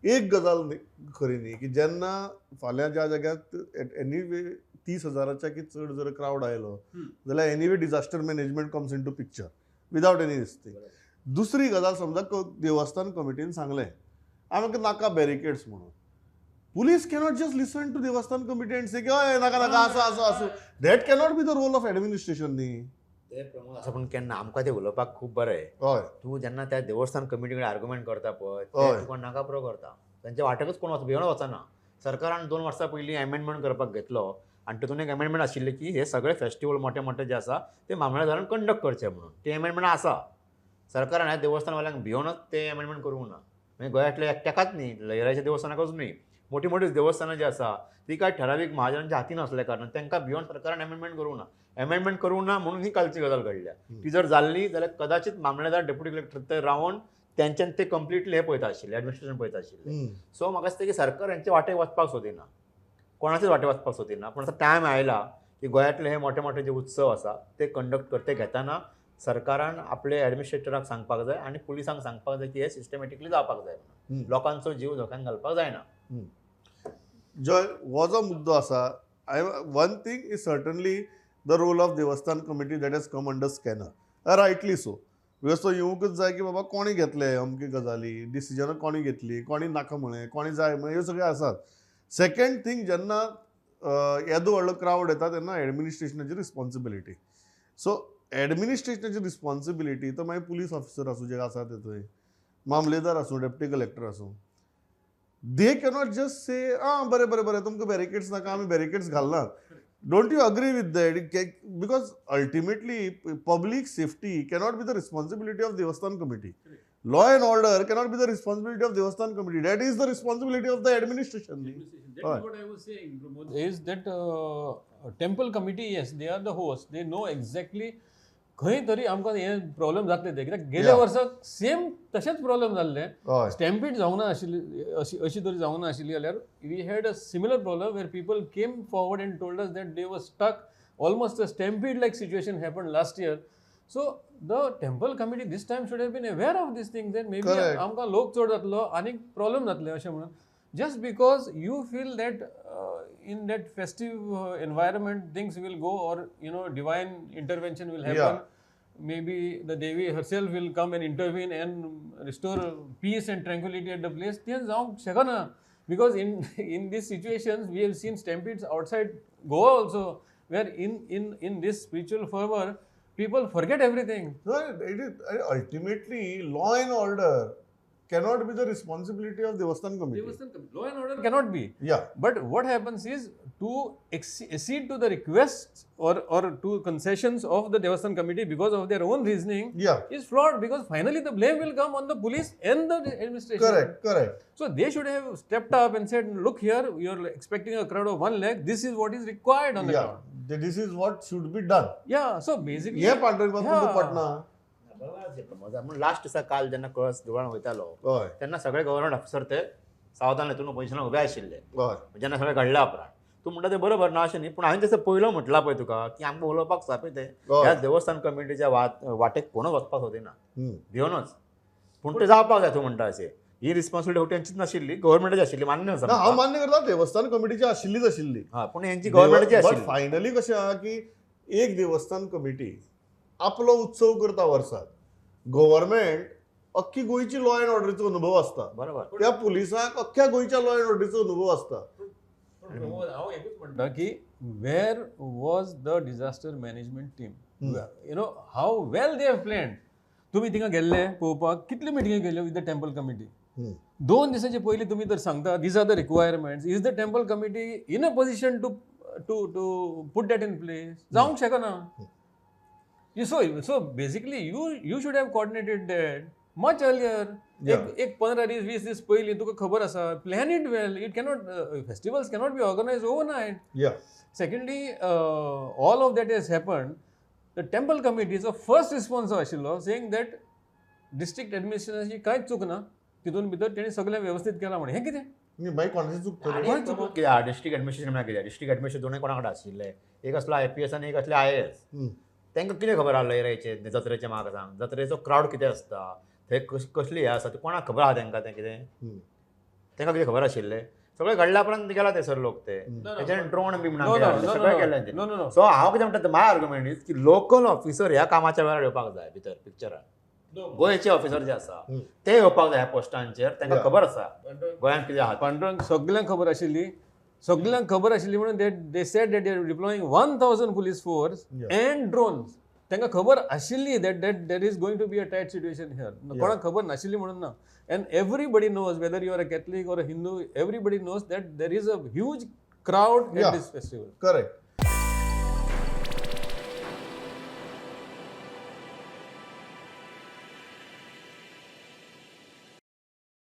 एक गजाल खरी न्ही की जेन्ना फाल्यां ज्या जाग्यार एनी वे 30,000च्या की चड जर क्रावड आयलो जाल्यार anyway disaster management comes into picture without any this thing. दुसरी गजाल, समजा देवस्थान कमिटीन सांगलें आमकां नाका बॅरिकेड्स म्हणून, police cannot just listen to Devasthan committee and से की हय नाका नाका आसूं आसूं आसूं. That cannot be the role of administration न्ही. ते प्रमोद आसा, पूण केन्ना आमकां तें उलोवपाक खूब बरें. हय. तूं जेन्ना त्या देवस्थान कमिटी कडेन आर्ग्युमेंट करता पळय, ते तुका नाका पुरो करता. तांच्या वाटेकच कोण वच भिवन वचना. सरकारान 2 वर्सां पयलीं एमेंडमेंट करपाक घेतलो आनी तितून एक एमेंडमेंट आशिल्लें की हे सगळे फेस्टिवल मोठे मोठे जे आसा ते मामलेदारान कंडक्ट करचे म्हणून. ते एमेंडमेंट आसा. सरकारान ह्या देवस्थानवाल्यांक भिवनच ते एमेंडमेंट करूंक ना. म्हणजे गोंयांतल्या एकट्याकच न्ही, लयराईच्या देवस्थानाकच न्ही, मोठी मोठी देवस्थानां जी आसा ती काय ठरावीक महाजनांच्या हातीन आसल्या कारणान तांकां भिवन सरकारान एमेंडमेंट करूंक ना. एमेंडमेंट करूंक ना म्हणून ही कालची गजाल घडल्या. ती जर जाल्ली जाल्यार कदाचित मामलेदार, डेप्युटी कलेक्टर थंय रावन तेंच्यान ते कंप्लिटली हे पळयता आशिल्ले, एडमिनिस्ट्रेशन पळयता आशिल्ले. सो म्हाका दिसता की सरकार हेंचे वाटेक वचपाक सोदिना, कोणाचेच वाटेक वचपाक सोदिना. पूण आतां टायम आयला की गोंयांतले हे मोठे मोठे जे उत्सव आसा ते कंडक्ट करते घेतना सरकारान आपले एडमिनिस्ट्रेटराक सांगपाक जाय आनी पुलिसांक सांगपाक जाय की हे सिस्टमॅटिकली जावपाक जाय म्हणून, लोकांचो जीव धोक्यान घालपाक जायना. जॉय, हो जो मुद्दो आसा, I one thing is certainly the role of Devasthan committee that has come under scanner, rightly so, because तो येवंकच जाय की बाबा कोणी घेतले अमकी गजाली, डिसिजनां कोणी घेतली, कोणी नाका म्हळें, कोणी जाय म्हळें, ह्यो सगळ्यो आसात. सेकंड थींग, जेन्ना येदो व्हडलो क्रावड येता तेन्ना एडमिनिस्ट्रेशनाची रिस्पॉन्सिबिलिटी. सो एडमिनिस्ट्रेशनाची रिस्पॉन्सिबिलिटी तो मागीर पुलीस ऑफिसर आसूं जे आसा ते थंय, मामलेदार आसूं, डेप्युटी कलेक्टर आसूं, they cannot just से आं बरें बरें बरें तुमकां बॅरिकेड्स नाका, आमी बॅरिकेड्स घालनात. Don't you agree with that? Because ultimately public safety cannot be the responsibility of Devasthan committee. Law and order cannot be the responsibility of Devasthan committee. That is the responsibility of the administration. That is what I was saying, Pramod, is that temple committee, yes, they are the host. They know exactly खंय तरी आमकां हे problem जातले ते, कित्याक गेल्या वर्साक same तशेंच प्रॉब्लेम जाल्ले. स्टॅम्पीड जावंक ना आशिल्ली, अशी अशी तरी जावंक ना आशिल्ली जाल्यार we had a similar problem where people came forward and told us that they were stuck, almost a stampede like situation happened last year. So the temple committee this time should have been aware of these things and maybe आमकां लोक चड जातलो आनी problem जातले अशें म्हणून. Just because you feel that in that festive environment things will go or you know divine intervention will happen, maybe the Devi herself will come and intervene and restore peace and tranquility at the place, तें जावंक शकना. Because in these situations we have seen stampedes outside Goa also, where in this spiritual fervor people forget everything. No, it is ultimately law and order cannot be the responsibility of Devasthan committee. Devasthan committee, law and order cannot be. Yeah. But what happens is to accede to the requests or to concessions of the Devasthan committee because of their own reasoning is flawed, because finally the blame will come on the police and the administration. Correct, correct. So they should have stepped up and said, look here, you are expecting a crowd of 1 lakh, this is what is required on the ground. This is what should be done. Yeah, so basically... हे पांढरे पटना. म्हणून last दिसा काल जेन्ना कळस देवळान वयतालो तेन्ना सगळे गव्हर्नमेंट ऑफिसर ते सावधान हितून पोजिशनान उबे आशिल्ले जेन्ना सगळें घडल्या उपरांत. तूं म्हणटा तें बरोबर ना अशें न्ही, पूण हांवें जसं पयलो म्हटलां पळय तुका की आमकां उलोवपाक जाय पळय तें, ह्या देवस्थान कमिटीच्या वाटेक कोणूच वचपाक सोदिना भिवनच. पूण तें जावपाक जाय. तूं म्हणटा अशें ही रिस्पॉन्सिबिलिटी तेंचीच नाशिल्ली, गव्हर्नमेंटाची आशिल्ली. मान्य आसा, हांव मान्य करता, देवस्थान कमिटीची आशिल्लीच आशिल्ली, पूण हेंची गव्हर्नमेंटाची आशिल्ली. फायनली कशें आहा की एक देवस्थान कमिटी आपलो उत्सव करता वर्साक, गव्हर्मेंट अख्खी गोंयची लॉ एंड ऑर्डरीचो अनुभव आसता, बरोबर, त्या पुलिसांक अख्ख्या गोंयच्या लॉ एंड ऑर्डरीचो अनुभव आसता. हांव एकूच म्हणटा की where was the disaster management team, you know how well they have planned. तुमी थिंगा गेल्ले पळोवपाक, कितल्यो मिटिंगी गेल्यो विथ the temple committee? 2 दिसांचे पयलीं तुमी तर सांगता these are the requirements, is the temple committee in a position to to to put that in place? जावंक शकना. So basically you should have coordinated that much earlier. एक 15 दीस 20 दीस पयलीं तुका खबर आसा, plan it well. It cannot, festivals cannot be organise overnight. Secondly, all of that has happened. The temple कमिटीचो फर्स्ट रिस्पॉन्स आशिल्लो सेईंग that district एडमिनिस्ट्रेशनाची कांयच चूक ना, तितून भितर तेणी सगळें वेवस्थीत केलां म्हण. हें कितें डिस्ट्रिक्ट एडमिनिस्ट्रेशन म्हळ्यार कितें? डिस्ट्रिक्ट एडमिनिस्ट्रेशन दोनूय कोणा कडेन आशिल्लें, एक आसलो IPS आनी एक आसले IAS. तांकां कितें खबर आहा लयराईचें जत्रेचें? म्हाका सांग, जत्रेचो क्रावड कितें आसता, थंय कसली हें आसा तें कोणाक खबर आहा तांकां? तें कितें तांकां कितें खबर आशिल्लें? सगळें घडल्या उपरांत गेला थंयसर लोक ते. तेच्यान ड्रोन बी म्हणून सगळें केलें. सो हांव कितें म्हणटा, my argument is की लोकल ऑफिसर ह्या कामाच्या वेळार येवपाक जाय भितर पिक्चरान. गोंयचे ऑफिसर जे आसा ते येवपाक जाय ह्या पोस्टांचेर, तांकां खबर आसा गोंयांत कितें आहा. पांडुरंग, सगल्यांक खबर आशिल्ली, सगल्यांक खबर आशिल्ली म्हणून they said that they are deploying 1000 police force and drones. तांकां खबर आशिल्ली that that there is going to be a tight situation here. कोणाक खबर नाशिल्ली म्हणून ना. And everybody knows, whether you are a Catholic or a Hindu, everybody knows that there is a huge crowd at this festival. Correct.